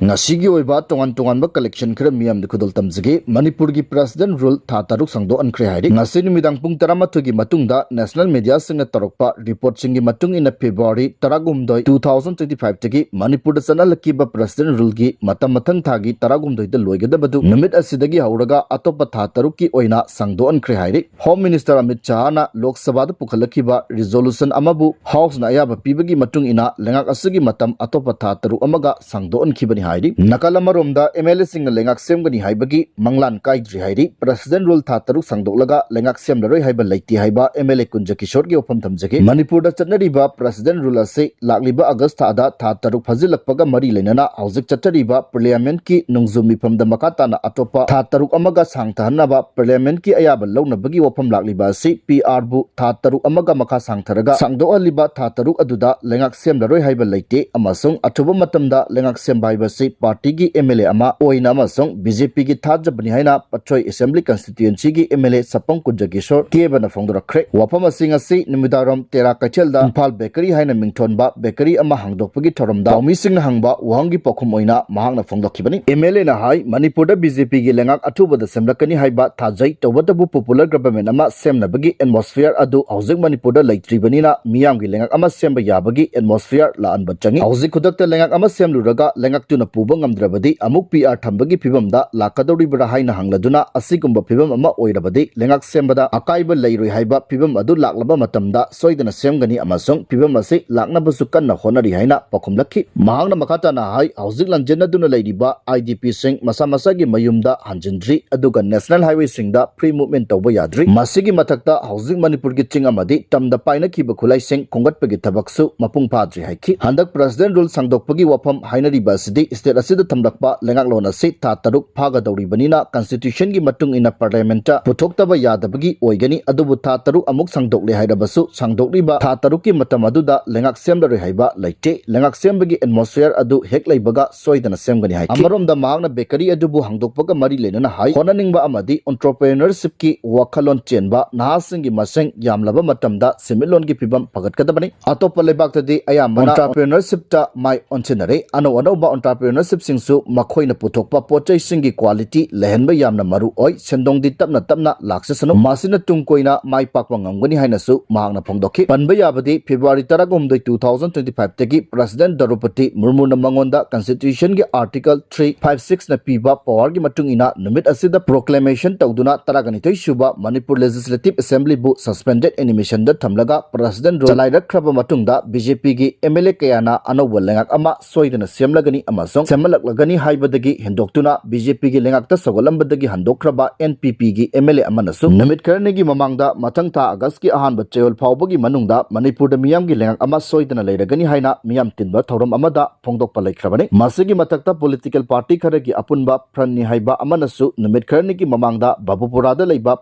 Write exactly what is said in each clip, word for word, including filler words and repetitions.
ꯉꯁꯤꯒꯤ ꯑꯣꯏꯕ ꯇꯣꯉꯥꯟ ꯇꯣꯉꯥꯟꯕ collection ꯈꯔ ꯃꯤꯌꯥꯝꯗ ꯈꯨꯗꯣꯜ ꯇꯝꯖꯒꯦ꯫ ꯃꯅꯤꯄꯨꯔꯒꯤ President Rule ꯊꯥ ꯇꯔꯨꯛ ꯁꯥꯡꯗꯣꯛꯍꯟꯈ꯭ꯔꯦ ꯍꯥꯏꯔꯤ꯫ ꯉꯁꯤ ꯅꯨꯃꯤꯗꯥꯡ ꯄꯨꯡ ꯇꯔꯥꯃꯥꯊꯣꯏꯒꯤ ꯃꯇꯨꯡꯗ National Mediaꯁꯤꯡꯅ ꯇꯧꯔꯛꯄ reportꯁꯤꯡꯒꯤ ꯃꯇꯨꯡ ꯏꯟꯅ, February ꯇꯔꯥꯍꯨꯝꯗꯣꯏ, two thousand twenty fiveꯇꯒꯤ ꯃꯅꯤꯄꯨꯔꯗ ꯆꯠꯅꯍꯜꯂꯛꯈꯤꯕ President Ruleꯒꯤ ꯃꯇꯝ ꯃꯊꯪ ꯊꯥꯒꯤ ꯇꯔꯥꯍꯨꯝꯗꯣꯏꯗ ꯂꯣꯏꯒꯗꯕꯗꯨ ꯅꯨꯃꯤꯠ ꯑꯁꯤꯗꯒꯤ ꯍꯧꯔꯒ ꯑꯇꯣꯞꯄ ꯊꯥ ꯇꯔꯨꯛꯀꯤ ꯑꯣꯏꯅ ꯁꯥꯡꯗꯣꯛꯍꯟꯈ꯭ꯔꯦ ꯍꯥꯏꯔꯤ꯫ Home Minister ꯑꯃꯤꯠ ꯁꯍꯥꯅ ꯂꯣꯛ ꯁꯚꯥꯗ ꯄꯨꯈꯠꯂꯛꯈꯤꯕ resolution ꯑꯃꯕꯨ Houseꯅ ꯑꯌꯥꯕ ꯄꯤꯕꯒꯤ ꯃꯇꯨꯡ ꯏꯟꯅ ꯂꯩꯉꯥꯛ ꯑꯁꯤꯒꯤ ꯃꯇꯝ ꯑꯇꯣꯞꯄ ꯊꯥ ꯇꯔꯨꯛ ꯑꯃꯒ ꯁꯥꯡꯗꯣꯛꯍꯟꯈꯤꯕꯅꯤ ꯍꯥꯏꯔꯤ꯫ ꯅꯥꯀꯜ ꯑꯃꯔꯣꯝꯗ, MLAꯁꯤꯡꯅ ꯂꯩꯉꯥꯛ ꯁꯦꯝꯒꯅꯤ ꯍꯥꯏꯕꯒꯤ ꯃꯪꯂꯥꯟ ꯀꯥꯏꯗ꯭ꯔꯤ ꯍꯥꯏꯔꯤ꯫ President Rule ꯊꯥ ꯇꯔꯨꯛ ꯁꯥꯡꯗꯣꯛꯂꯒ ꯂꯩꯉꯥꯛ ꯁꯦꯝꯂꯔꯣꯏ ꯍꯥꯏꯕ ꯂꯩꯇꯦ ꯍꯥꯏꯕ MLA ꯀꯨꯟꯖ ꯀꯤꯁꯣꯔꯒꯤ ꯋꯥꯐꯝ ꯊꯝꯖꯒꯦ꯫ ꯃꯅꯤꯄꯨꯔꯗ ꯆꯠꯅꯔꯤꯕ President Rule ꯑꯁꯤ ꯂꯥꯛꯂꯤꯕ August ꯊꯥꯗ ꯊꯥ ꯇꯔꯨꯛ ꯐꯥꯖꯤꯜꯂꯛꯄꯒ ꯃꯔꯤ ꯂꯩꯅꯅ ꯍꯧꯖꯤꯛ ꯆꯠꯊꯔꯤꯕ Parliamentꯀꯤ ꯅꯣꯡꯖꯨ ꯃꯤꯐꯝꯗ ꯃꯈꯥ ꯇꯥꯅ ꯑꯇꯣꯞꯄ ꯊꯥ ꯇꯔꯨꯛ ꯑꯃꯒ ꯁꯥꯡꯊꯍꯟꯅꯕ Parliamentꯀꯤ ꯑꯌꯥꯕ ꯂꯧꯅꯕꯒꯤ ꯋꯥꯐꯝ ꯂꯥꯛꯂꯤꯕ ꯑꯁꯤ PRꯕꯨ ꯊꯥ ꯇꯔꯨꯛ ꯑꯃꯒ ꯃꯈꯥ ꯁꯥꯡꯊꯔꯒ ꯁꯥꯡꯗꯣꯛꯍꯜꯂꯤꯕ ꯊꯥ ꯇꯔꯨꯛ ꯑꯗꯨꯗ ꯂꯩꯉꯥꯛ ꯁꯦꯝꯂꯔꯣꯏ ꯍꯥꯏꯕ ꯂꯩꯇꯦ ꯑꯃꯁꯨꯡ ꯑꯊꯨꯕ ꯃꯇꯝꯗ ꯂꯩꯉꯥꯛ ꯁꯦꯝꯕ ꯍꯥꯏꯕꯁꯤ partyꯒꯤ MLA ꯑꯃ ꯑꯣꯏꯅ ꯑꯃꯁꯨꯡ BJPꯒꯤ ꯊꯥꯖꯕꯅꯤ ꯍꯥꯏꯅ ꯄꯠꯁꯣꯏ Assembly Constituencyꯒꯤ MLA ꯁꯄꯝ ꯀꯨꯟꯖ ꯀꯤꯁꯣꯔ ꯀꯦꯕꯅ ꯐꯣꯡꯗꯣꯔꯛꯈ꯭ꯔꯦ꯫ ꯋꯥꯐꯝ ꯑꯁꯤ ꯉꯁꯤ ꯅꯨꯃꯤꯗꯥꯡꯋꯥꯏꯔꯝ ꯇꯦꯔꯥ ꯀꯩꯊꯦꯜꯗ ꯏꯝꯐꯥꯜ ꯕꯦꯀꯔꯤ ꯍꯥꯏꯅ ꯃꯤꯡꯊꯣꯟꯕ ꯕꯦꯀꯔꯤ ꯑꯃ ꯍꯥꯡꯗꯣꯛꯄꯒꯤ ꯊꯧꯔꯝꯗ ꯄꯥꯎꯃꯤꯁꯤꯡꯅ ꯍꯪꯕ ꯋꯥꯍꯪꯒꯤ ꯄꯥꯎꯈꯨꯝ ꯑꯣꯏꯅ ꯃꯍꯥꯛꯅ ꯐꯣꯡꯗꯣꯛꯈꯤꯕꯅꯤ꯫ MLAꯅ ꯍꯥꯏ, ꯃꯅꯤꯄꯨꯔꯗ BJPꯒꯤ ꯂꯩꯉꯥꯛ ꯑꯊꯨꯕꯗ ꯁꯦꯝꯂꯛꯀꯅꯤ ꯍꯥꯏꯕ ꯊꯥꯖꯩ, ꯇꯧꯕꯇꯕꯨ popular government ꯑꯃ ꯁꯦꯝꯅꯕꯒꯤ atmosphere ꯑꯗꯨ ꯍꯧꯖꯤꯛ ꯃꯅꯤꯄꯨꯔꯗ ꯂꯩꯇ꯭ꯔꯤꯕꯅꯤꯅ ꯃꯤꯌꯥꯝꯒꯤ ꯂꯩꯉꯥꯛ ꯑꯃ ꯁꯦꯝꯕ ꯌꯥꯕꯒꯤ atmosphere ꯂꯥꯛꯍꯟꯕ ꯆꯪꯏ꯫ ꯍꯧꯖꯤꯛ ꯈꯨꯗꯛꯇ ꯂꯩꯉꯥꯛ ꯑꯃ ꯁꯦꯝꯂꯨꯔꯒ ꯂꯩꯉꯥꯛꯇꯨꯅ ꯄꯨꯕ ꯉꯝꯗ꯭ꯔꯕꯗꯤ ꯑꯃꯨꯛ PR ꯊꯝꯕꯒꯤ ꯐꯤꯕꯝꯗ ꯂꯥꯛꯀꯗꯧꯔꯤꯕ꯭ꯔꯥ ꯍꯥꯏꯅ ꯍꯪꯂꯗꯨꯅ, ꯑꯁꯤꯒꯨꯝꯕ ꯐꯤꯕꯝ ꯑꯃ ꯑꯣꯏꯔꯕꯗꯤ ꯂꯩꯉꯥꯛ ꯁꯦꯝꯕꯗ ꯑꯀꯥꯏꯕ ꯂꯩꯔꯣꯏ ꯍꯥꯏꯕ ꯐꯤꯕꯝ ꯑꯗꯨ ꯂꯥꯛꯂꯕ ꯃꯇꯝꯗ ꯁꯣꯏꯗꯅ ꯁꯦꯝꯒꯅꯤ ꯑꯃꯁꯨꯡ ꯐꯤꯕꯝ ꯑꯁꯤ ꯂꯥꯛꯅꯕꯁꯨ ꯀꯟꯅ ꯍꯣꯠꯅꯔꯤ ꯍꯥꯏꯅ ꯄꯥꯎꯈꯨꯝꯂꯛꯈꯤ꯫ ꯃꯍꯥꯛꯅ ꯃꯈꯥ ꯇꯥꯅ ꯍꯥꯏ, ꯍꯧꯖꯤꯛ ꯂꯥꯟꯖꯦꯟꯅꯗꯨꯅ ꯂꯩꯔꯤꯕ IDPꯁꯤꯡ ꯃꯁꯥ ꯃꯁꯥꯒꯤ ꯃꯌꯨꯝꯗ ꯍꯟꯖꯤꯟꯗ꯭ꯔꯤ, ꯑꯗꯨꯒ National Highwayꯁꯤꯡꯗ free movement ꯇꯧꯕ ꯌꯥꯗ꯭ꯔꯤ꯫ ꯃꯁꯤꯒꯤ ꯃꯊꯛꯇ ꯍꯧꯖꯤꯛ ꯃꯅꯤꯄꯨꯔꯒꯤ ꯆꯤꯡ ꯑꯃꯗꯤ ꯇꯝꯗ ꯄꯥꯏꯅꯈꯤꯕ ꯈꯨꯠꯂꯥꯏꯁꯤꯡ ꯈꯣꯝꯒꯠꯄꯒꯤ ꯊꯕꯛꯁꯨ ꯃꯄꯨꯡ ꯐꯥꯗ꯭ꯔꯤ ꯍꯥꯏꯈꯤ꯫ ꯍꯟꯗꯛ President Rule ꯁꯥꯡꯗꯣꯛꯄꯒꯤ ꯋꯥꯐꯝ ꯍꯥꯏꯅꯔꯤꯕ ꯑꯁꯤꯗꯤ state ꯑꯁꯤꯗ ꯊꯝꯂꯛꯄ ꯂꯩꯉꯥꯛꯂꯣꯟ ꯑꯁꯤ ꯊꯥ ꯇꯔꯨꯛ ꯐꯥꯒꯗꯧꯔꯤꯕꯅꯤꯅ Constitutionꯒꯤ ꯃꯇꯨꯡ ꯏꯟꯅ Parliamentꯇ ꯄꯨꯊꯣꯛꯇꯕ ꯌꯥꯗꯕꯒꯤ ꯑꯣꯏꯒꯅꯤ꯫ ꯑꯗꯨꯕꯨ ꯊꯥ ꯇꯔꯨꯛ ꯑꯃꯨꯛ ꯁꯥꯡꯗꯣꯛꯂꯦ ꯍꯥꯏꯔꯕꯁꯨ ꯁꯥꯡꯗꯣꯛꯂꯤꯕ ꯊꯥ ꯇꯔꯨꯛꯀꯤ ꯃꯇꯝ ꯑꯗꯨꯗ ꯂꯩꯉꯥꯛ ꯁꯦꯝꯂꯔꯣꯏ ꯍꯥꯏꯕ ꯂꯩꯇꯦ꯫ ꯂꯩꯉꯥꯛ ꯁꯦꯝꯕꯒꯤ atmosphere ꯑꯗꯨ ꯍꯦꯛ ꯂꯩꯕꯒ ꯁꯣꯏꯗꯅ ꯁꯦꯝꯒꯅꯤ ꯍꯥꯏꯈꯤ꯫ ꯑꯃꯔꯣꯝꯗ ꯃꯍꯥꯛꯅ ꯕꯦꯀꯔꯤ ꯑꯗꯨꯕꯨ ꯍꯥꯡꯗꯣꯛꯄꯒ ꯃꯔꯤ ꯂꯩꯅꯅ ꯍꯥꯏ, ꯍꯣꯠꯅꯅꯤꯡꯕ ꯑꯃꯗꯤ entrepreneurshipꯀꯤ ꯋꯥꯈꯜꯂꯣꯟ ꯆꯦꯟꯕ ꯅꯍꯥꯁꯤꯡꯒꯤ ꯃꯁꯤꯡ ꯌꯥꯝꯂꯕ ꯃꯇꯝꯗ ꯁꯦꯟꯃꯤꯠꯂꯣꯟꯒꯤ ꯐꯤꯕꯝ ꯐꯒꯠꯀꯗꯕꯅꯤ꯫ ꯑꯇꯣꯞꯄ ꯂꯩꯕꯥꯛꯇꯗꯤ ꯑꯌꯥꯝꯕꯅ entrepreneurshipꯇ ꯃꯥꯏ ꯑꯣꯟꯁꯤꯟꯅꯔꯦ꯫ ꯑꯅꯧ ꯑꯅꯧꯕ entrepreneur entrepreneurshipꯁꯤꯡꯁꯨ ꯃꯈꯣꯏꯅ ꯄꯨꯊꯣꯛꯄ ꯄꯣꯠꯆꯩꯁꯤꯡꯒꯤ quality ꯂꯩꯍꯟꯕ ꯌꯥꯝꯅ ꯃꯔꯨ ꯑꯣꯏ꯫ ꯁꯦꯟꯗꯣꯡꯗꯤ ꯇꯞꯅ ꯇꯞꯅ ꯂꯥꯛꯆꯁꯅꯨ, ꯃꯁꯤꯅ ꯇꯨꯡ ꯀꯣꯏꯅ ꯃꯥꯏ ꯄꯥꯛꯄ ꯉꯝꯒꯅꯤ ꯍꯥꯏꯅꯁꯨ ꯃꯍꯥꯛꯅ ꯐꯣꯡꯗꯣꯛꯈꯤ꯫ ꯄꯟꯕ ꯌꯥꯕꯗꯤ, February ꯇꯔꯥꯍꯨꯝꯗꯣꯏ, two thousand twenty five ꯇꯒꯤ President ꯗ꯭ꯔꯧꯄꯗꯤ ꯃꯨꯔꯃꯨꯅ ꯃꯉꯣꯟꯗ Constitutionꯒꯤ Article three five six ꯅ ꯄꯤꯕ powerꯒꯤ ꯃꯇꯨꯡ ꯏꯟꯅ ꯅꯨꯃꯤꯠ ꯑꯁꯤꯗ proclamation ꯇꯧꯗꯨꯅ ꯇꯔꯥꯅꯤꯊꯣꯏ ꯁꯨꯕ Manipur Legislative Assemblyꯕꯨ suspended animationꯗ ꯊꯝꯂꯒ President rule ꯆꯂꯥꯏꯔꯛꯈ꯭ꯔꯕ ꯃꯇꯨꯡꯗ BJPꯒꯤ MLA ꯀꯌꯥꯅ ꯑꯅꯧꯕ ꯂꯩꯉꯥꯛ ꯑꯃ ꯁꯣꯏꯗꯅ ꯁꯦꯝꯂꯒꯅꯤ ꯑꯃꯁꯨꯡ ꯁꯦꯝꯍꯜꯂꯛꯂꯒꯅꯤ ꯍꯥꯏꯕꯗꯒꯤ ꯍꯦꯟꯗꯣꯛꯇꯨꯅ BJPꯒꯤ ꯂꯩꯉꯥꯛꯇ ꯁꯧꯒꯠꯂꯝꯕꯗꯒꯤ ꯍꯟꯗꯣꯛꯈ꯭ꯔꯕ NPPꯒꯤ MLA ꯑꯃꯅꯁꯨ ꯅꯨꯃꯤꯠ ꯈꯔꯅꯤꯒꯤ ꯃꯃꯥꯡꯗ ꯃꯊꯪ ꯊꯥ Augustꯀꯤ ꯑꯍꯥꯟꯕ ꯆꯌꯣꯜ ꯐꯥꯎꯕꯒꯤ ꯃꯅꯨꯡꯗ ꯃꯅꯤꯄꯨꯔꯗ ꯃꯤꯌꯥꯝꯒꯤ ꯂꯩꯉꯥꯛ ꯑꯃ ꯁꯣꯏꯗꯅ ꯂꯩꯔꯒꯅꯤ ꯍꯥꯏꯅ ꯃꯤꯌꯥꯝ ꯇꯤꯟꯕ ꯊꯧꯔꯝ ꯑꯃꯗ ꯐꯣꯡꯗꯣꯛꯄ ꯂꯩꯈ꯭ꯔꯕꯅꯤ꯫ ꯃꯁꯤꯒꯤ ꯃꯊꯛꯇ political party ꯈꯔꯒꯤ ꯑꯄꯨꯟꯕ frontꯅꯤ ꯍꯥꯏꯕ ꯑꯃꯅꯁꯨ ꯅꯨꯃꯤꯠ ꯈꯔꯅꯤꯒꯤ ꯃꯃꯥꯡꯗ ꯕꯕꯨꯄꯨꯔꯥꯗ ꯂꯩꯕ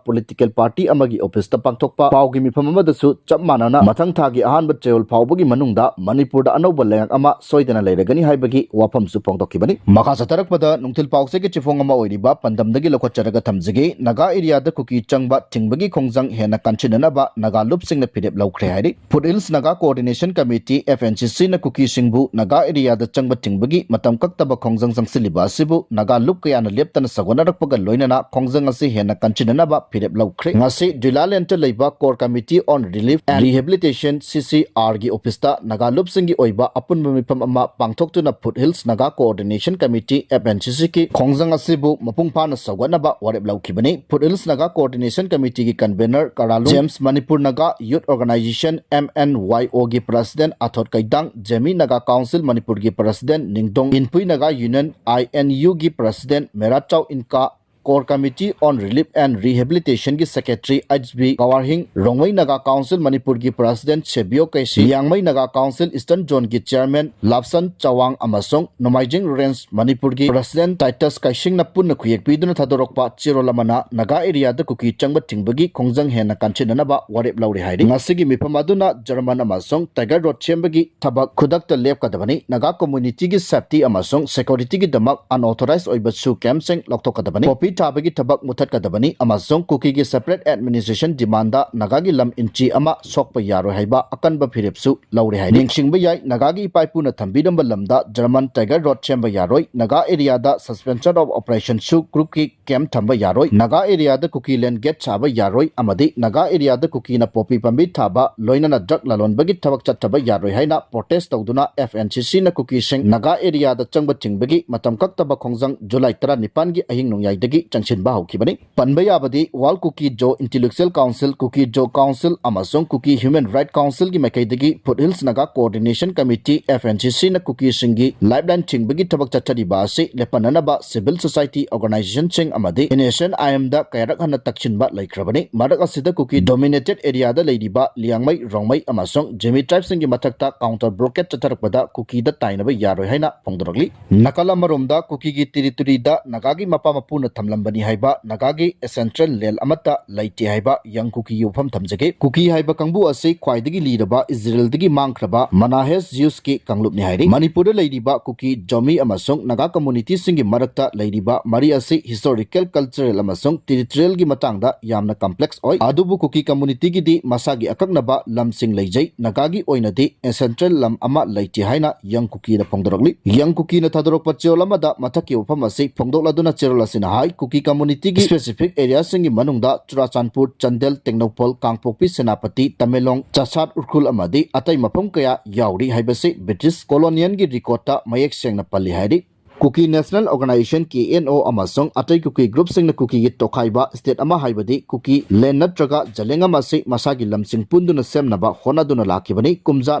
political party ꯑꯃꯒꯤ officeꯇ ꯄꯥꯡꯊꯣꯛꯄ ꯄꯥꯎꯒꯤ ꯃꯤꯐꯝ ꯑꯃꯗꯁꯨ ꯆꯞ ꯃꯥꯟꯅꯅ ꯃꯊꯪ ꯊꯥꯒꯤ ꯑꯍꯥꯟꯕ ꯆꯌꯣꯜ ꯐꯥꯎꯕꯒꯤ ꯃꯅꯨꯡꯗ ꯃꯅꯤꯄꯨꯔꯗ ꯑꯅꯧꯕ ꯂꯩꯉꯥꯛ ꯑꯃ ꯁꯣꯏꯗꯅ ꯂꯩꯔꯒꯅꯤ ꯍꯥꯏꯕꯒꯤ ꯋꯥꯐꯝꯁꯨ ꯐꯣꯡꯗꯣꯛꯈꯤꯕꯅꯤ꯫ ꯃꯈꯥ ꯆꯠꯊꯔꯛꯄꯗ ꯅꯨꯡꯊꯤꯜ ꯄꯥꯎꯆꯦꯒꯤ ꯆꯤꯐꯣꯡ ꯑꯃ ꯑꯣꯏꯔꯤꯕ ꯄꯥꯟꯗꯝꯗꯒꯤ ꯂꯧꯈꯠꯆꯔꯒ ꯊꯝꯖꯒꯦ꯫ ꯅꯥꯒꯥ areaꯗ ꯀꯨꯀꯤ ꯆꯪꯕ ꯊꯤꯡꯕꯒꯤ ꯈꯣꯡꯖꯪ ꯍꯦꯟꯅ ꯀꯟꯁꯤꯟꯅꯅꯕ ꯅꯥꯒꯥ ꯂꯨꯞꯁꯤꯡꯅ ꯐꯤꯔꯦꯞ ꯂꯧꯈ꯭ꯔꯦ ꯍꯥꯏꯔꯤ꯫ Foothills Naga Coordination Committee, FNCCꯅ ꯀꯨꯀꯤꯁꯤꯡꯕꯨ Naga areaꯗ ꯆꯪꯕ ꯊꯤꯡꯕꯒꯤ ꯃꯇꯝ ꯀꯛꯇꯕ ꯈꯣꯡꯖꯪ ꯆꯪꯁꯤꯜꯂꯤꯕ ꯑꯁꯤꯕꯨ ꯅꯥꯒꯥ ꯂꯨꯞ ꯀꯌꯥꯅ ꯂꯦꯞꯇꯅ ꯁꯧꯒꯠꯅꯔꯛꯄꯒ ꯂꯣꯏꯅꯅ ꯈꯣꯡꯖꯪ ꯑꯁꯤ ꯍꯦꯟꯅ ꯀꯟꯁꯤꯟꯅꯅꯕ ꯐꯤꯔꯦꯞ ꯂꯧꯈ꯭ꯔꯦ꯫ ꯉꯁꯤ ꯗꯨꯏꯂꯥꯂꯦꯟꯗ ꯂꯩꯕ Core Committee on Relief and Rehabilitation, CCRꯒꯤ officeꯇ Naga ꯂꯨꯞꯁꯤꯡꯒꯤ ꯑꯣꯏꯕ ꯑꯄꯨꯟꯕ ꯃꯤꯐꯝ ꯑꯃ ꯄꯥꯡꯊꯣꯛꯇꯨꯅ Foothills Naga Coordination Committee, FNCCꯒꯤ ꯈꯣꯡꯖꯪ ꯑꯁꯤꯕꯨ ꯃꯄꯨꯡ ꯐꯥꯅ ꯁꯧꯒꯠꯅꯕ ꯋꯥꯔꯦꯞ ꯂꯧꯈꯤꯕꯅꯤ꯫ Foothills Naga Coordination Committeeꯒꯤ convener ꯀꯔꯥꯂꯨꯡ James, Manipur Naga Youth Organization, MNYOꯒꯤ president ꯑꯊꯣꯠ ꯀꯩꯗꯥꯡ, Zeme Naga Council ꯃꯅꯤꯄꯨꯔꯒꯤ president ꯅꯤꯡꯗꯣꯡ, Inpui Naga Union, INUꯒꯤ president ꯃꯦꯔꯥꯆꯥꯎ ꯏꯟꯀꯥ, Core Committee on Relief and Rehabilitationꯒꯤ secretary H B ꯒꯋꯥꯔꯍꯤꯡ, Rongmei Naga Council ꯃꯅꯤꯄꯨꯔꯒꯤ president ꯁꯦꯕꯤꯌꯣ ꯀꯩꯁꯤ, Liangmai Naga Council Eastern Zoneꯒꯤ chairman ꯂꯥꯞꯁꯟ ꯆꯋꯥꯡ ꯑꯃꯁꯨꯡ ꯅꯣꯡꯃꯥꯏꯖꯤꯡ Range ꯃꯅꯤꯄꯨꯔꯒꯤ president Titus ꯀꯩꯁꯤꯡꯅ ꯄꯨꯟꯅ ꯈꯨꯌꯦꯛ ꯄꯤꯗꯨꯅ ꯊꯥꯗꯣꯔꯛꯄ ꯆꯦꯔꯣꯜ ꯑꯃꯅ ꯅꯥꯒꯥ areaꯗ ꯀꯨꯀꯤ ꯆꯪꯕ ꯊꯤꯡꯕꯒꯤ ꯈꯣꯡꯖꯪ ꯍꯦꯟꯅ ꯀꯟꯁꯤꯟꯅꯅꯕ ꯋꯥꯔꯦꯞ ꯂꯧꯔꯦ ꯍꯥꯏꯔꯤ꯫ ꯉꯁꯤꯒꯤ ꯃꯤꯐꯝ ꯑꯗꯨꯅ German ꯑꯃꯁꯨꯡ Tiger Road ꯁꯦꯝꯕꯒꯤ ꯊꯕꯛ ꯈꯨꯗꯛꯇ ꯂꯦꯞꯀꯗꯕꯅꯤ꯫ ꯅꯥꯒꯥ communityꯒꯤ safety ꯑꯃꯁꯨꯡ securityꯒꯤꯗꯃꯛ unauthorized ꯑꯣꯏꯕ shoe campꯁꯤꯡ ꯂꯧꯊꯣꯛꯀꯗꯕꯅꯤ꯫ ꯄꯣꯄꯤ ꯊꯥꯕꯒꯤ ꯊꯕꯛ ꯃꯨꯊꯠꯀꯗꯕꯅꯤ ꯑꯃꯁꯨꯡ ꯀꯨꯀꯤꯒꯤ separate administration demandꯗ ꯅꯥꯒꯥꯒꯤ ꯂꯝ ꯏꯟꯆꯤ ꯑꯃ ꯁꯣꯛꯄ ꯌꯥꯔꯣꯏ ꯍꯥꯏꯕ ꯑꯀꯟꯕ ꯐꯤꯔꯦꯞꯁꯨ ꯂꯧꯔꯦ ꯍꯥꯏꯔꯤ꯫ ꯅꯤꯡꯁꯤꯡꯕ ꯌꯥꯏ, ꯅꯥꯒꯥꯒꯤ ꯏꯄꯥ ꯏꯄꯨꯅ ꯊꯝꯕꯤꯔꯝꯕ ꯂꯝꯗ German Tiger Road ꯁꯦꯝꯕ ꯌꯥꯔꯣꯏ, ꯅꯥꯒꯥ areaꯗ suspension of operationꯁꯨ groupꯀꯤ camp ꯊꯝꯕ ꯌꯥꯔꯣꯏ, ꯅꯥꯒꯥ areaꯗ ꯀꯨꯀꯤ land gate ꯁꯥꯕ ꯌꯥꯔꯣꯏ ꯑꯃꯗꯤ ꯅꯥꯒꯥ areaꯗ ꯀꯨꯀꯤꯅ poppy ꯄꯥꯝꯕꯤ ꯊꯥꯕ, ꯂꯣꯏꯅꯅ drug ꯂꯂꯣꯟꯕꯒꯤ ꯊꯕꯛ ꯆꯠꯊꯕ ꯌꯥꯔꯣꯏ ꯍꯥꯏꯅ protest ꯇꯧꯗꯨꯅ F N C Cꯅ ꯀꯨꯀꯤꯁꯤꯡ ꯅꯥꯒꯥ areaꯗ ꯆꯪꯕ ꯊꯤꯡꯕꯒꯤ ꯃꯇꯝ ꯀꯛꯇꯕ ꯈꯣꯡꯖꯪ July ꯇꯔꯥꯅꯤꯄꯥꯟꯒꯤ ꯑꯍꯤꯡ ꯅꯣꯡꯌꯥꯏꯗꯒꯤ ꯆꯪꯁꯤꯟꯕ ꯍꯧꯈꯤꯕꯅꯤ꯫ ꯄꯟꯕ ꯌꯥꯕꯗꯤ World Kuki-Zo Intellectual Council, Kuki-Zo Council ꯑꯃꯁꯨꯡ Kuki Human Rights Councilꯒꯤ ꯃꯥꯏꯀꯩꯗꯒꯤ Foothills Naga Coordination Committee, F N C Cꯅ ꯀꯨꯀꯤꯁꯤꯡꯒꯤ lifeline ꯊꯤꯡꯕꯒꯤ ꯊꯕꯛ ꯆꯠꯊꯔꯤꯕ ꯑꯁꯤ ꯂꯦꯞꯍꯟꯅꯅꯕ civil society organizationꯁꯤꯡ ꯑꯃꯗꯤ N S N I Mꯗ ꯀꯌꯥꯔꯛ ꯍꯟꯅ ꯇꯛꯁꯤꯟꯕ ꯂꯩꯈ꯭ꯔꯕꯅꯤ꯫ ꯃꯔꯛ ꯑꯁꯤꯗ ꯀꯨꯀꯤ dominated areaꯗ ꯂꯩꯔꯤꯕ ꯂꯤꯌꯥꯡꯃꯩ, ꯔꯣꯡꯃꯩ ꯑꯃꯁꯨꯡ ꯖꯤꯃꯤ tribeꯁꯤꯡꯒꯤ ꯃꯊꯛꯇ counter blockade ꯆꯠꯊꯔꯛꯄꯗ ꯀꯨꯀꯤꯗ ꯇꯥꯏꯅꯕ ꯌꯥꯔꯣꯏ ꯍꯥꯏꯅ ꯐꯣꯡꯗꯣꯔꯛꯂꯤ꯫ ꯅꯥꯀꯜ ꯑꯃꯔꯣꯝꯗ ꯀꯨꯀꯤꯒꯤ territoryꯗ ꯅꯥꯒꯥꯒꯤ ꯃꯄꯥ ꯃꯄꯨꯅ ꯊꯝꯂꯝꯕꯅꯤ ꯍꯥꯏꯕ ꯅꯥꯒꯥꯒꯤ ancestral land ꯑꯃꯠꯇ ꯂꯩꯇꯦ ꯍꯥꯏꯕ ꯌꯪ ꯀꯨꯀꯤꯒꯤ ꯋꯥꯐꯝ ꯊꯝꯖꯒꯦ꯫ ꯀꯨꯀꯤ ꯍꯥꯏꯕ ꯀꯥꯡꯕꯨ ꯑꯁꯤ ꯈ꯭ꯋꯥꯏꯗꯒꯤ ꯂꯤꯔꯕ ꯏꯖꯔꯦꯜꯗꯒꯤ ꯃꯥꯡꯈ꯭ꯔꯕ ꯃꯅꯥꯍꯦꯁ Jewsꯀꯤ ꯀꯥꯡꯂꯨꯞꯅꯤ ꯍꯥꯏꯔꯤ꯫ ꯃꯅꯤꯄꯨꯔꯗ ꯂꯩꯔꯤꯕ ꯀꯨꯀꯤ, ꯖꯣꯃꯤ ꯑꯃꯁꯨꯡ ꯅꯥꯒꯥ communityꯁꯤꯡꯒꯤ ꯃꯔꯛꯇ ꯂꯩꯔꯤꯕ ꯃꯔꯤ ꯑꯁꯤ historical, cultural ꯑꯃꯁꯨꯡ territorialꯒꯤ ꯃꯇꯥꯡꯗ ꯌꯥꯝꯅ complex ꯑꯣꯏ꯫ ꯑꯗꯨꯕꯨ ꯀꯨꯀꯤ communityꯒꯤꯗꯤ ꯃꯁꯥꯒꯤ ꯑꯀꯛꯅꯕ ꯂꯝꯁꯤꯡ ꯂꯩꯖꯩ꯫ ꯅꯥꯒꯥꯒꯤ ꯑꯣꯏꯅꯗꯤ ancestral ꯂꯝ ꯑꯃ ꯂꯩꯇꯦ ꯍꯥꯏꯅ ꯌꯪ ꯀꯨꯀꯤꯅ ꯐꯣꯡꯗꯣꯔꯛꯂꯤ꯫ ꯌꯪ ꯀꯨꯀꯤꯅ ꯊꯥꯗꯣꯔꯛꯄ ꯆꯦꯔꯣꯜ ꯑꯃꯗ ꯃꯊꯛꯀꯤ ꯋꯥꯐꯝ ꯑꯁꯤ ꯐꯣꯡꯗꯣꯛꯂꯗꯨꯅ ꯆꯦꯔꯣꯜ ꯑꯁꯤꯅ ꯍꯥꯏ, ꯀꯨꯀꯤ communityꯒꯤ specific areaꯁꯤꯡꯒꯤ ꯃꯅꯨꯡꯗ ꯆꯨꯔꯥꯆꯥꯟꯄꯨꯔ, ꯆꯥꯟꯗꯦꯜ, ꯇꯦꯡꯅꯧꯄꯜ, ꯀꯥꯡꯄꯣꯛꯄꯤ, ꯁꯦꯅꯥꯄꯇꯤ, ꯇꯃꯦꯡꯂꯣꯡ, ꯆꯥꯁꯥꯠ ꯎꯈ꯭ꯔꯨꯜ ꯑꯃꯗꯤ ꯑꯇꯩ ꯃꯐꯝ ꯀꯌꯥ ꯌꯥꯎꯔꯤ ꯍꯥꯏꯕꯁꯤ British colonialꯒꯤ recordꯇ ꯃꯌꯦꯛ ꯁꯦꯡꯅ ꯄꯜꯂꯤ ꯍꯥꯏꯔꯤ꯫ Kuki National Organisation, K N O, ꯑꯃꯁꯨꯡ ꯑꯇꯩ ꯀꯨꯀꯤ groupꯁꯤꯡꯅ ꯀꯨꯀꯤꯒꯤ ꯇꯣꯈꯥꯏꯕ state ꯑꯃ ꯍꯥꯏꯕꯗꯤ ꯀꯨꯀꯤ land ꯅꯠꯇ꯭ꯔꯒ ꯖꯂꯦꯡ ꯑꯃ ꯑꯁꯤ ꯃꯁꯥꯒꯤ ꯂꯝꯁꯤꯡ ꯄꯨꯟꯗꯨꯅ ꯁꯦꯝꯅꯕ ꯍꯣꯠꯅꯗꯨꯅ ꯂꯥꯛꯈꯤꯕꯅꯤ꯫ ꯀꯨꯝꯖꯥ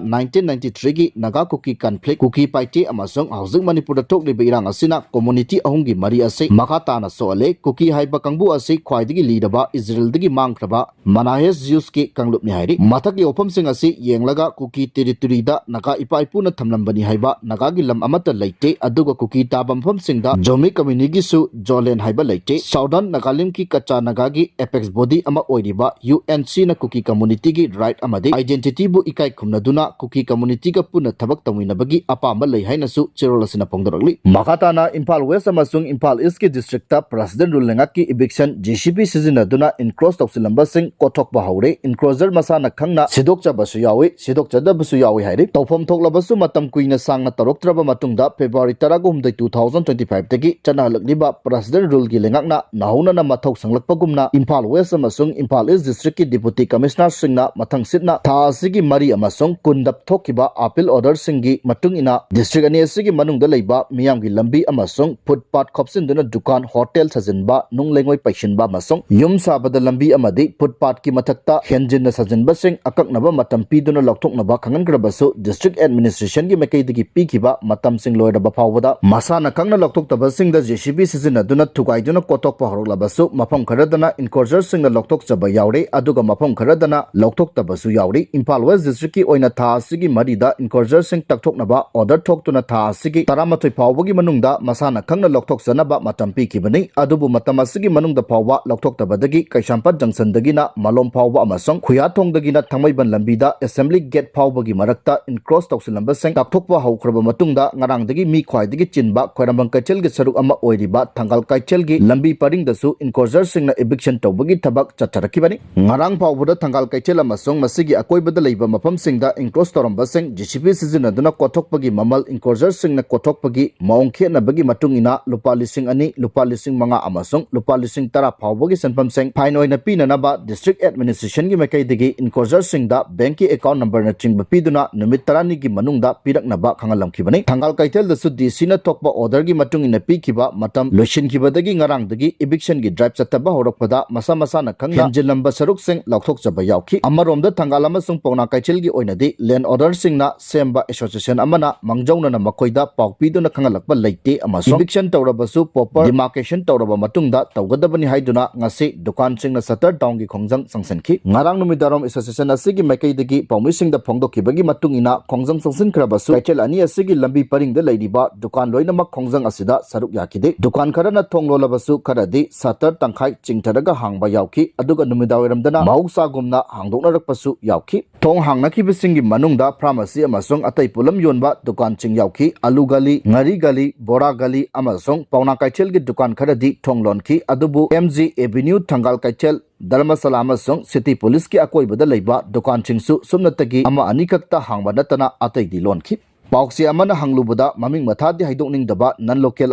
nineteen ninety-threeꯒꯤ ꯅꯥꯒꯥ ꯀꯨꯀꯤ conflict, ꯀꯨꯀꯤ ꯄꯥꯏꯇꯦ ꯑꯃꯁꯨꯡ ꯍꯧꯖꯤꯛ ꯃꯅꯤꯄꯨꯔꯗ ꯊꯣꯛꯂꯤꯕ ꯏꯔꯥꯡ ꯑꯁꯤꯅ community ꯑꯍꯨꯝꯒꯤ ꯃꯔꯤ ꯑꯁꯤ ꯃꯈꯥ ꯇꯥꯅ ꯁꯣꯛꯍꯜꯂꯦ꯫ ꯀꯨꯀꯤ ꯍꯥꯏꯕ ꯀꯥꯡꯕꯨ ꯑꯁꯤ ꯈ꯭ꯋꯥꯏꯗꯒꯤ ꯂꯤꯔꯕ ꯏꯖꯔꯦꯜꯗꯒꯤ ꯃꯥꯡꯈ꯭ꯔꯕ ꯃꯅꯥꯍꯦꯁ Jewsꯀꯤ ꯀꯥꯡꯂꯨꯞꯅꯤ ꯍꯥꯏꯔꯤ꯫ ꯃꯊꯛꯀꯤ ꯋꯥꯐꯝꯁꯤꯡ ꯑꯁꯤ ꯌꯦꯡꯂꯒ ꯀꯨꯀꯤ territoryꯗ ꯅꯥꯒꯥ ꯏꯄꯥ ꯏꯄꯨꯅ ꯊꯝꯂꯝꯕꯅꯤ ꯍꯥꯏꯕ ꯅꯥꯒꯥꯒꯤ ꯂꯝ ꯑꯃꯠꯇ ꯂꯩꯇꯦ, ꯑꯗꯨꯒ ꯀꯨꯀꯤ ꯇꯥꯕ ꯃꯐꯝꯁꯤꯡꯗ ꯖꯣꯃꯤ ꯀꯝꯃ꯭ꯌꯨꯅꯤꯇꯤꯒꯤꯁꯨ ꯖꯣꯂꯦꯟ ꯍꯥꯏꯕ ꯂꯩꯇꯦ꯫ ꯁꯥꯎꯗꯔꯟ ꯅꯥꯒꯥꯂꯦꯟꯗꯀꯤ ꯀꯆꯥ ꯅꯥꯒꯥꯒꯤ ꯑꯦꯄꯦꯛꯁ ꯕꯣꯗꯤ ꯑꯃ ꯑꯣꯏꯔꯤꯕ ꯌꯨ ꯑꯦꯟ ꯁꯤꯅ ꯀꯨꯀꯤ ꯀꯝꯃ꯭ꯌꯨꯅꯤꯇꯤꯒꯤ ꯔꯥꯏꯠ ꯑꯃꯗꯤ ꯑꯥꯏꯗꯦꯟꯇꯤꯇꯤꯕꯨ ꯏꯀꯥꯏ ꯈꯨꯝꯅꯗꯨꯅ ꯀꯨꯀꯤ ꯀꯝꯃ꯭ꯌꯨꯅꯤꯇꯤꯒ ꯄꯨꯟꯅ ꯊꯕꯛ ꯇꯧꯃꯤꯟꯅꯕꯒꯤ ꯑꯄꯥꯝꯕ ꯂꯩ ꯍꯥꯏꯅꯁꯨ ꯆꯦꯔꯣꯜ ꯑꯁꯤꯅ ꯐꯣꯡꯗꯣꯔꯛꯂꯤ꯫ ꯃꯈꯥ ꯇꯥꯅ ꯏꯝꯐꯥꯜ ꯋꯦꯁ ꯑꯃꯁꯨꯡ ꯏꯝꯐꯥꯜ ꯏꯁꯀꯤ ꯗꯤꯁꯇ꯭ꯔꯤꯛꯇ ꯄ꯭ꯔꯦꯁꯤꯗꯦꯟꯠ ꯔꯨꯜ ꯂꯩꯉꯥꯛꯀꯤ ꯏꯚꯤꯛꯁꯟ ꯖꯦ ꯁꯤ ꯕꯤ ꯁꯤꯖꯤꯟꯅꯗꯨꯅ ꯏꯟꯀ꯭ꯔꯣꯆ ꯇꯧꯁꯤꯜꯂꯝꯕꯁꯤꯡ ꯀꯣꯊꯣꯛꯄ ꯍꯧꯔꯦ꯫ ꯏꯟꯀ꯭ꯔꯣꯆꯔ ꯃꯁꯥꯅ ꯈꯪꯅ ꯁꯤꯗꯣꯛꯆꯕꯁꯨ ꯌꯥꯎꯏ, ꯁꯤꯗꯣꯛꯆꯗꯕꯁꯨ ꯌꯥꯎꯏ ꯍꯥꯏꯔꯤ꯫ ꯇꯧꯐꯝ ꯊꯣꯛꯂꯕꯁꯨ ꯃꯇꯝ ꯀꯨꯏꯅ ꯁꯥꯡꯅ ꯇꯧꯔꯛꯇ꯭ꯔꯕ ꯃꯇꯨꯡꯗ ꯐꯦꯕ꯭ꯔꯨꯋꯥꯔꯤ ꯇꯔꯥꯍꯨꯝꯗꯣꯏ, two thousand twenty five ꯗꯒꯤ ꯆꯠꯅꯍꯜꯂꯛꯂꯤꯕ ꯄ꯭ꯔꯦꯁꯤꯗꯦꯟꯠ ꯔꯨꯜꯒꯤ ꯂꯩꯉꯥꯛꯅ ꯅꯧꯍꯧꯅꯅ ꯃꯊꯧ ꯁꯪꯂꯛꯄꯒꯨꯝꯅ ꯏꯝꯐꯥꯜ ꯋꯦꯁ ꯑꯃꯁꯨꯡ ꯏꯝꯐꯥꯜ ꯏꯁ ꯗꯤꯁꯇ꯭ꯔꯤꯛꯀꯤ ꯗꯤꯄꯨꯇꯤ ꯀꯃꯤꯁꯅꯔꯁꯤꯡꯅ ꯃꯊꯪꯁꯤꯠꯅ ꯊꯥ ꯑꯁꯤꯒꯤ ꯃꯔꯤ ꯑꯃꯁꯨꯡ ꯀꯨꯟꯗ ꯊꯣꯛꯈꯤꯕ ꯑꯥꯄꯤꯜ ꯑꯣꯔꯗꯔꯁꯤꯡꯒꯤ ꯃꯇꯨꯡ ꯏꯟꯅ ꯗꯤꯁꯇ꯭ꯔꯤꯛ ꯑꯅꯤ ꯑꯁꯤꯒꯤ ꯃꯅꯨꯡꯗ ꯂꯩꯕ ꯃꯤꯌꯥꯝꯒꯤ ꯂꯝꯕꯤ ꯑꯃꯁꯨꯡ ꯐꯨꯠꯄꯥꯠ ꯈꯣꯞꯆꯤꯟꯗꯨꯅ ꯗꯨꯀꯥꯟ, ꯍꯣꯇꯦꯜ ꯁꯥꯖꯤꯟꯕ, ꯅꯨꯡ ꯂꯩꯉꯣꯏ ꯄꯩꯁꯤꯟꯕ ꯑꯃꯁꯨꯡ ꯌꯨꯝ ꯁꯥꯕꯗ ꯂꯝꯕꯤ ꯑꯃꯗꯤ ꯐꯨꯠꯄꯥꯠꯀꯤ ꯃꯊꯛꯇ ꯍꯦꯟꯖꯤꯟꯅ ꯁꯥꯖꯤꯟꯕꯁꯤꯡ ꯑꯀꯛꯅꯕ ꯃꯇꯝ ꯄꯤꯗꯨꯅ ꯂꯧꯊꯣꯛꯅꯕ ꯈꯪꯍꯟꯈ꯭ꯔꯕꯁꯨ, ꯗꯤꯁꯇ꯭ꯔꯤꯛ ꯑꯦꯗꯃꯤꯅꯤꯁꯇ꯭ꯔꯦꯁꯟꯒꯤ ꯃꯥꯏꯀꯩꯗꯒꯤ ꯄꯤꯈꯤꯕ ꯃꯇꯝꯁꯤꯡ ꯂꯣꯏꯔꯕ ꯐꯥꯎꯕꯗ ꯃꯁꯥꯅ ꯈꯪꯅ ꯂꯧꯊꯣꯛꯇꯕꯁꯤꯡꯗ ꯖꯦ ꯁꯤ ꯕꯤ ꯁꯤꯖꯤꯟꯅꯗꯨꯅ ꯊꯨꯒꯥꯏꯗꯨꯅ ꯀꯣꯊꯣꯛꯄ ꯍꯧꯔꯛꯂꯕꯁꯨ, ꯃꯐꯝ ꯈꯔꯗꯅ ꯏꯟꯀ꯭ꯔꯣꯆꯔꯁꯤꯡꯅ ꯂꯧꯊꯣꯛꯆꯕ ꯌꯥꯎꯔꯦ, ꯑꯗꯨꯒ ꯃꯐꯝ ꯈꯔꯗꯅ ꯂꯧꯊꯣꯛꯇꯕꯁꯨ ꯌꯥꯎꯔꯤ꯫ ꯏꯝꯐꯥꯜ ꯋꯦꯁ ꯗꯤꯁꯇ꯭ꯔꯤꯛꯀꯤ ꯑꯣꯏꯅ ꯊꯥ ꯑꯁꯤꯒꯤ ꯃꯔꯤꯗ ꯏꯟꯀ꯭ꯔꯣꯆꯔꯁꯤꯡ ꯇꯛꯊꯣꯛꯅꯕ ꯑꯣꯔꯗꯔ ꯊꯣꯛꯇꯨꯅ ꯊꯥ ꯑꯁꯤꯒꯤ ꯇꯔꯥꯃꯥꯊꯣꯏ ꯐꯥꯎꯕꯒꯤ ꯃꯅꯨꯡꯗ ꯃꯁꯥꯅ ꯈꯪꯅ ꯂꯧꯊꯣꯛꯆꯅꯕ ꯃꯇꯝ ꯄꯤꯈꯤꯕꯅꯤ꯫ ꯑꯗꯨꯕꯨ ꯃꯇꯝ ꯑꯁꯤꯒꯤ ꯃꯅꯨꯡꯗ ꯐꯥꯎꯕ ꯂꯧꯊꯣꯛꯇꯕꯗꯒꯤ ꯀꯩꯁꯥꯝꯄꯥꯠ ꯖꯪꯁꯟꯗꯒꯤꯅ ꯃꯂꯣꯝ ꯐꯥꯎꯕ ꯑꯃꯁꯨꯡ ꯈꯨꯌꯥꯊꯣꯡꯗꯒꯤꯅ ꯊꯥꯡꯃꯩꯕꯟ ꯂꯝꯕꯤꯗ ꯑꯦꯁꯦꯝꯕ꯭ꯂꯤ ꯒꯦꯠ ꯐꯥꯎꯕꯒꯤ ꯃꯔꯛꯇ ꯏꯟꯀ꯭ꯔꯣꯆ ꯇꯧꯁꯤꯜꯂꯝꯕꯁꯤꯡ ꯇꯛꯊꯣꯛꯄ ꯍꯧꯈ꯭ꯔꯕ ꯃꯇꯨꯡꯗ ꯉꯔꯥꯡꯗꯒꯤ ꯃꯤ ꯈ꯭ꯋꯥꯏꯗꯒꯤ ꯆꯤꯟꯕ ꯈ꯭ꯋꯥꯏꯔꯝꯕꯟ ꯀꯩꯊꯦꯜꯒꯤ ꯁꯔꯨꯛ ꯑꯃ ꯑꯣꯏꯔꯤꯕ ꯊꯪꯒꯥꯜ ꯀꯩꯊꯦꯜꯒꯤ ꯂꯝꯕꯤ ꯄꯔꯤꯡꯗꯁꯨ ꯏꯟꯀ꯭ꯔꯣꯆꯔꯁꯤꯡꯅ ꯏꯚꯤꯛꯁꯟ ꯇꯧꯕꯒꯤ ꯊꯕꯛ ꯆꯠꯊꯔꯛꯈꯤꯕꯅꯤ꯫ ꯉꯔꯥꯡ ꯐꯥꯎꯕꯗ ꯊꯪꯒꯥꯜ ꯀꯩꯊꯦꯜ ꯑꯃꯁꯨꯡ ꯃꯁꯤꯒꯤ ꯑꯀꯣꯏꯕꯗ ꯂꯩꯕ ꯃꯐꯝꯁꯤꯡꯗ ꯏꯟꯀ꯭ꯔꯣꯆ ꯇꯧꯔꯝꯕꯁꯤꯡ ꯖꯦ ꯁꯤ ꯕꯤ ꯁꯤꯖꯤꯟꯅꯗꯨꯅ ꯀꯣꯊꯣꯛꯄꯒꯤ ꯃꯃꯜ ꯏꯟꯀ꯭ꯔꯣꯆꯔꯁꯤꯡꯅ ꯀꯣꯊꯣꯛꯄꯒꯤ ꯃꯑꯣꯡ ꯈꯦꯠꯅꯕꯒꯤ ꯃꯇꯨꯡ ꯏꯟꯅ ꯂꯨꯄꯥ ꯂꯤꯁꯤꯡ ꯑꯅꯤ, ꯂꯨꯄꯥ ꯂꯤꯁꯤꯡ ꯃꯉꯥ ꯑꯃꯁꯨꯡ ꯂꯨꯄꯥ ꯂꯤꯁꯤꯡ ꯇꯔꯥ ꯐꯥꯎꯕꯒꯤ ꯁꯦꯟꯐꯝꯁꯤꯡ ꯐꯥꯏꯟ ꯑꯣꯏꯅ ꯄꯤꯅꯅꯕ ꯗꯤꯁꯇ꯭ꯔꯤꯛ ꯑꯦꯗꯃꯤꯅꯤꯁꯇ꯭ꯔꯦꯁꯟꯒꯤ ꯃꯥꯏꯀꯩꯗꯒꯤ ꯏꯟꯀ꯭ꯔꯣꯆꯔꯁꯤꯡꯗ ꯕꯦꯡꯀꯤ ꯑꯦꯀꯥꯎꯟ ꯅꯝꯕꯔꯅꯆꯤꯡꯕ ꯄꯤꯗꯨꯅ ꯅꯨꯃꯤꯠ ꯇꯔꯥꯅꯤꯒꯤ ꯃꯅꯨꯡꯗ ꯄꯤꯔꯛꯅꯕ ꯈꯪꯍꯜꯂꯝꯈꯤꯕꯅꯤ꯫ ꯊꯪꯒꯥꯜ ꯀꯩꯊꯦꯜꯗꯁꯨ ꯗꯤ ꯁꯤꯅ ꯊꯣꯛꯄ ꯑꯣꯔꯗꯔꯒꯤ ꯃꯇꯨꯡ ꯏꯟꯅ ꯄꯤꯈꯤꯕ ꯃꯇꯝ ꯂꯣꯏꯁꯤꯟꯈꯤꯕꯗꯒꯤ ꯉꯔꯥꯡꯗꯒꯤ ꯏꯚꯤꯛꯁꯟꯒꯤ ꯗ꯭ꯔꯥꯏꯚ ꯆꯠꯊꯕ ꯍꯧꯔꯛꯄꯗ ꯃꯁꯥ ꯃꯁꯥꯅ ꯈꯪꯅ ꯍꯦꯟꯖꯤꯜꯂꯝꯕ ꯁꯔꯨꯛꯁꯤꯡ ꯂꯧꯊꯣꯛꯆꯕ ꯌꯥꯎꯈꯤ꯫ ꯑꯃꯔꯣꯝꯗ ꯊꯪꯒꯥꯜ ꯑꯃꯁꯨꯡ ꯄꯥꯎꯅꯥ ꯀꯩꯊꯦꯜꯒꯤ ꯑꯣꯏꯅꯗꯤ ꯂꯦꯟ ꯑꯣꯔꯗꯔꯁꯤꯡꯅ ꯁꯦꯝꯕ ꯑꯦꯁꯣꯁꯤꯌꯦꯁꯟ ꯑꯃꯅ ꯃꯥꯡꯖꯧꯅꯅ ꯃꯈꯣꯏꯗ ꯄꯥꯎ ꯄꯤꯗꯨꯅ ꯈꯪꯍꯜꯂꯛꯄ ꯂꯩꯇꯦ ꯑꯃꯁꯨꯡ ꯏꯚꯤꯛꯁꯟ ꯇꯧꯔꯕꯁꯨ ꯄ꯭ꯔꯣꯄꯔ ꯗꯤꯃꯥꯔꯀꯦꯁꯟ ꯇꯧꯔꯕ ꯃꯇꯨꯡꯗ ꯇꯧꯒꯗꯕꯅꯤ ꯍꯥꯏꯗꯨꯅ ꯉꯁꯤ ꯗꯨꯀꯥꯟꯁꯤꯡꯅ ꯁꯇꯔ ꯗꯥꯎꯟꯒꯤ ꯈꯣꯡꯖꯪ ꯆꯪꯁꯤꯟꯈꯤ꯫ ꯉꯔꯥꯡ ꯅꯨꯃꯤꯗꯥꯡꯋꯥꯏꯔꯝ ꯑꯦꯁꯣꯁꯤꯌꯦꯁꯟ ꯑꯁꯤꯒꯤ ꯃꯥꯏꯀꯩꯗꯒꯤ ꯄꯥꯎꯃꯤꯁꯤꯡꯗ ꯐꯣꯡꯗꯣꯛꯈꯤꯕꯒꯤ ꯃꯇꯨꯡ ꯏꯟꯅ ꯈꯣꯡꯖꯪ ꯆꯪꯁꯤꯟꯈ꯭ꯔꯕꯁꯨ ꯀꯩꯊꯦꯜ ꯑꯅꯤ ꯑꯁꯤꯒꯤ ꯂꯝꯕꯤ ꯄꯔꯤꯡꯗ ꯂꯩꯔꯤꯕ ꯗꯨꯀꯥꯟ ꯂꯣꯏꯅ ꯑꯃ ꯈꯣꯡꯖꯪ ꯑꯁꯤꯗ ꯁꯔꯨꯛ ꯌꯥꯈꯤꯗꯦ꯫ ꯗꯨꯀꯥꯟ ꯈꯔꯅ ꯊꯣꯡ ꯂꯣꯜꯂꯕꯁꯨ ꯈꯔꯗꯤ ꯁꯇꯔ ꯇꯪꯈꯥꯏ ꯆꯤꯡꯊꯔꯒ ꯍꯥꯡꯕ ꯌꯥꯎꯈꯤ, ꯑꯗꯨꯒ ꯅꯨꯃꯤꯗꯥꯡꯋꯥꯏꯔꯝꯗꯅ ꯃꯍꯧꯁꯥꯒꯨꯝꯅ ꯍꯥꯡꯗꯣꯛꯅꯔꯛꯄꯁꯨ ꯌꯥꯎꯈꯤ꯫ ꯊꯣꯡ ꯍꯥꯡꯅꯈꯤꯕꯁꯤꯡꯒꯤ ꯃꯅꯨꯡꯗ ꯐꯥꯔꯃꯥꯁꯤ ꯑꯃꯁꯨꯡ ꯑꯇꯩ ꯄꯣꯠꯂꯝ ꯌꯣꯟꯕ ꯗꯨꯀꯥꯟꯁꯤꯡ ꯌꯥꯎꯈꯤ꯫ ꯑꯂꯨ ꯒꯂꯤ, ꯉꯥꯔꯤ ꯒꯂꯤ, ꯑꯃꯁꯨꯡ ꯄꯥꯎꯅꯥ ꯀꯩꯊꯦꯜꯒꯤ ꯗꯨꯀꯥꯟ ꯈꯔꯗꯤ ꯊꯣꯡ ꯂꯣꯟꯈꯤ, ꯑꯗꯨꯕꯨ ꯑꯦꯝ ꯖꯤ ꯑꯦꯚꯦꯅ꯭ꯌꯨ, ꯊꯪꯒꯥꯜ ꯀꯩꯊꯦꯜ, ꯙꯔꯃꯁꯥꯂꯥ ꯑꯃꯁꯨꯡ ꯁꯤꯇꯤ ꯄꯨꯂꯤꯁꯀꯤ ꯑꯀꯣꯏꯕꯗ ꯂꯩꯕ ꯗꯨꯀꯥꯟꯁꯤꯡꯁꯨ ꯁꯨꯞꯅꯇꯒꯤ ꯑꯃ ꯑꯅꯤꯈꯛꯇ ꯍꯥꯡꯕ ꯅꯠꯇꯅ ꯑꯇꯩꯗꯤ ꯂꯣꯟꯈꯤ꯫ ꯄꯥꯎꯆꯦ ꯑꯃꯅ ꯍꯪꯂꯨꯕꯗ ꯃꯃꯤꯡ ꯃꯊꯥꯗꯤ ꯍꯥꯏꯗꯣꯛꯅꯤꯡꯗꯕ ꯅꯟ ꯂꯣꯀꯦꯜ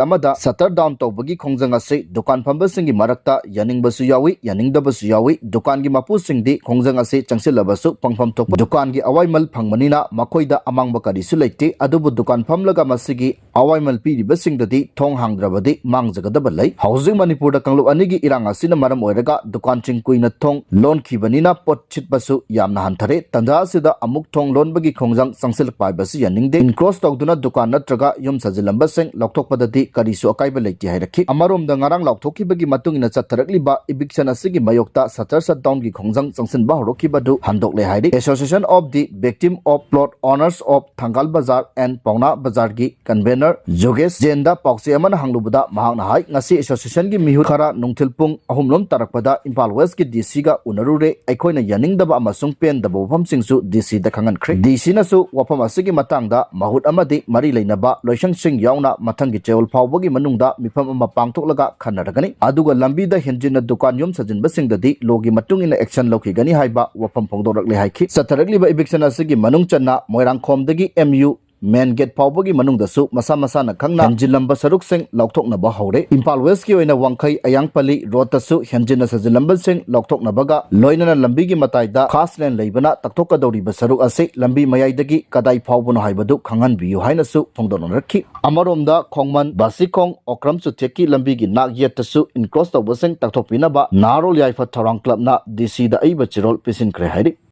ꯑꯃꯗ ꯁꯇꯔ ꯗꯥꯎꯟ ꯇꯧꯕꯒꯤ ꯈꯣꯡꯖꯪ ꯑꯁꯤ ꯗꯨꯀꯥꯟ ꯐꯝꯕꯁꯤꯡꯒꯤ ꯃꯔꯛꯇ ꯌꯥꯅꯤꯡꯕꯁꯨ ꯌꯥꯎꯏ, ꯌꯥꯅꯤꯡꯗꯕꯁꯨ ꯌꯥꯎꯏ꯫ ꯗꯨꯀꯥꯟꯒꯤ ꯃꯄꯨꯁꯤꯡꯗꯤ ꯈꯣꯡꯖꯪ ꯑꯁꯤ ꯆꯪꯁꯤꯜꯂꯕꯁꯨ ꯐꯪꯐꯝ ꯊꯣꯛꯄ ꯗꯨꯀꯥꯟꯒꯤ ꯑꯋꯥꯏꯃꯜ ꯐꯪꯕꯅꯤꯅ ꯃꯈꯣꯏꯗ ꯑꯃꯥꯡꯕ ꯀꯔꯤꯁꯨ ꯂꯩꯇꯦ, ꯑꯗꯨꯕꯨ ꯗꯨꯀꯥꯟ ꯐꯝꯂꯒ ꯃꯁꯤꯒꯤ ꯑꯋꯥꯏꯃꯜ ꯄꯤꯔꯤꯕꯁꯤꯡꯗꯗꯤ ꯊꯣꯡ ꯍꯥꯡꯗ꯭ꯔꯕꯗꯤ ꯃꯥꯡꯖꯒꯗꯕ ꯂꯩ꯫ ꯍꯧꯖꯤꯛ ꯃꯅꯤꯄꯨꯔꯗ ꯀꯥꯡꯂꯨꯞ ꯑꯅꯤꯒꯤ ꯏꯔꯥꯡ ꯑꯁꯤꯅ ꯃꯔꯝ ꯑꯣꯏꯔꯒ ꯗꯨꯀꯥꯟꯁꯤꯡ ꯀꯨꯏꯅ ꯊꯣꯡ ꯂꯣꯟꯈꯤꯕꯅꯤꯅ ꯄꯣꯠ ꯁꯤꯠꯄꯁꯨ ꯌꯥꯝꯅ ꯍꯟꯊꯔꯦ꯫ ꯇꯟꯖꯥ ꯑꯁꯤꯗ ꯑꯃꯨꯛ ꯊꯣꯡ ꯂꯣꯟꯕꯒꯤ ꯈꯣꯡꯖꯪ ꯆꯪꯁꯤꯜꯂꯛꯄ ꯍꯥꯏꯕꯁꯤ ꯌꯥꯅꯤꯡꯗꯦ꯫ ꯏꯟꯀ꯭ꯔꯣꯁ ꯇꯧꯗꯨꯅ ꯗꯨꯀꯥꯟ ꯅꯠꯇ꯭ꯔꯒ ꯌꯨꯝ ꯁꯥꯖꯤꯜꯂꯝꯕꯁꯤꯡ ꯂꯧꯊꯣꯛꯄꯗꯗꯤ ꯀꯔꯤꯁꯨ ꯑꯀꯥꯏꯕ ꯂꯩꯇꯦ ꯍꯥꯏꯔꯛꯈꯤ꯫ ꯑꯃꯔꯣꯝꯗ ꯉꯔꯥꯡ ꯂꯥꯎꯊꯣꯛꯈꯤꯕꯒꯤ ꯃꯇꯨꯡ ꯏꯟꯅ ꯆꯠꯊꯔꯛꯂꯤꯕ ꯏꯚꯤꯛꯁꯟ ꯑꯁꯤꯒꯤ ꯃꯥꯌꯣꯛꯇ ꯁꯇꯔ ꯁꯠ ꯗꯥꯎꯟꯒꯤ ꯈꯣꯡꯖꯪ ꯆꯪꯁꯤꯟꯕ ꯍꯧꯔꯛꯈꯤꯕꯗꯨ ꯍꯟꯗꯣꯛꯂꯦ ꯍꯥꯏꯔꯤ꯫ Association of the Victim of Plot Owners of ꯊꯪꯒꯥꯜ ꯕꯖꯥꯔ and ꯄꯥꯎꯅꯥ ꯕꯖꯥꯔꯒꯤ ꯀꯟꯚꯦꯅꯔ ꯖꯣꯒꯦꯁ ꯖꯦꯟꯗ ꯄꯥꯎꯆꯦ ꯑꯃꯅ ꯍꯪꯂꯨꯕꯗ ꯃꯍꯥꯛꯅ ꯍꯥꯏ, ꯉꯁꯤ ꯑꯦꯁꯣꯁꯤꯌꯦꯁꯟꯒꯤ ꯃꯤꯍꯨꯠ ꯈꯔ ꯅꯨꯡꯊꯤꯜ ꯄꯨꯡ ꯑꯍꯨꯝ ꯂꯣꯝ ꯇꯥꯔꯛꯄꯗ ꯏꯝꯐꯥꯜ ꯋꯦꯁꯀꯤ ꯗꯤ ꯁꯤꯒ ꯎꯅꯔꯨꯔꯦ꯫ ꯑꯩꯈꯣꯏꯅ ꯌꯥꯅꯤꯡꯗꯕ ꯑꯃꯁꯨꯡ ꯄꯦꯟꯗꯕ ꯋꯥꯐꯝꯁꯤꯡꯁꯨ ꯗꯤ ꯁꯤꯗ ꯈꯪꯍꯟꯈ꯭ꯔꯦ꯫ ꯗꯤ ꯁꯤꯅꯁꯨ ꯋꯥꯐꯝ ꯑꯁꯤꯒꯤ ꯃꯇꯥꯡꯗ ꯃꯍꯨꯠ ꯑꯃꯗꯤ ꯃꯔꯤ ꯂꯩꯅꯕ ꯂꯣꯏꯁꯪꯁꯤꯡ ꯌꯥꯎꯅ ꯃꯊꯪꯒꯤ ꯆꯌꯣꯜ ꯐꯥꯎꯕꯒꯤ ꯃꯅꯨꯡꯗ ꯃꯤꯐꯝ ꯑꯃ ꯄꯥꯡꯊꯣꯛꯂꯒ ꯈꯟꯅꯔꯒꯅꯤ, ꯑꯗꯨꯒ ꯂꯝꯕꯤꯗ ꯍꯦꯟꯖꯤꯟꯅ ꯗꯨꯀꯥꯟ ꯌꯨꯝ ꯁꯥꯖꯤꯟꯕꯁꯤꯡꯗꯗꯤ ꯂꯣꯒꯤ ꯃꯇꯨꯡ ꯏꯟꯅ ꯑꯦꯛꯁꯟ ꯂꯧꯈꯤꯒꯅꯤ ꯍꯥꯏꯕ ꯋꯥꯐꯝ ꯐꯣꯡꯗꯣꯔꯛꯂꯦ ꯍꯥꯏꯈꯤ꯫ ꯆꯠꯊꯔꯛꯂꯤꯕ ꯏꯚꯤꯛꯁꯟ ꯑꯁꯤꯒꯤ ꯃꯅꯨꯡ ꯆꯟꯅ ꯃꯣꯏꯔꯥꯡꯈꯣꯝꯗꯒꯤ ꯑꯦꯝ ꯌꯨ ꯃꯦꯟ ꯒꯦꯠ ꯐꯥꯎꯕꯒꯤ ꯃꯅꯨꯡꯗꯁꯨ ꯃꯁꯥ ꯃꯁꯥꯅ ꯈꯪꯅ ꯍꯦꯟꯖꯤꯜꯂꯝꯕ ꯁꯔꯨꯛꯁꯤꯡ ꯂꯧꯊꯣꯛꯅꯕ ꯍꯧꯔꯦ꯫ ꯏꯝꯐꯥꯜ ꯋꯦꯁꯀꯤ ꯑꯣꯏꯅ ꯋꯥꯡꯈꯩ ꯑꯌꯥꯡꯄꯜꯂꯤ ꯔꯣꯗꯇꯁꯨ ꯍꯦꯟꯖꯤꯟꯅ ꯁꯥꯖꯤꯜꯂꯝꯕꯁꯤꯡ ꯂꯧꯊꯣꯛꯅꯕꯒ ꯂꯣꯏꯅꯅ ꯂꯝꯕꯤꯒꯤ ꯃꯇꯥꯏꯗ ꯈꯥꯁ ꯂꯦꯟ ꯂꯩꯕꯅ ꯇꯛꯊꯣꯛꯀꯗꯧꯔꯤꯕ ꯁꯔꯨꯛ ꯑꯁꯤ ꯂꯝꯕꯤ ꯃꯌꯥꯏꯗꯒꯤ ꯀꯗꯥꯏ ꯐꯥꯎꯕꯅꯣ ꯍꯥꯏꯕꯗꯨ ꯈꯪꯍꯟꯕꯤꯌꯨ ꯍꯥꯏꯅꯁꯨ ꯐꯣꯡꯗꯣꯛꯅꯔꯛꯈꯤ꯫ ꯑꯃꯔꯣꯝꯗ ꯈꯣꯡꯃꯟ ꯕꯥꯁꯤꯈꯣꯡ ꯑꯣꯀ꯭ꯔꯝ ꯆꯨꯊꯦꯛꯀꯤ ꯂꯝꯕꯤꯒꯤ ꯅꯥꯛ ꯌꯦꯠꯇꯁꯨ ꯏꯟꯀ꯭ꯔꯣꯁ ꯇꯧꯕꯁꯤꯡ ꯇꯛꯊꯣꯛꯄꯤꯅꯕ ꯅꯍꯥꯔꯣꯜ ꯌꯥꯏꯐ ꯊꯧꯔꯥꯡ ꯀ꯭ꯂꯕꯅ ꯗꯤ ꯁꯤꯗ ꯑꯏꯕ ꯆꯦꯔꯣꯜ ꯄꯤꯁꯤꯟꯈ꯭ꯔꯦ ꯍꯥꯏꯔꯤ꯫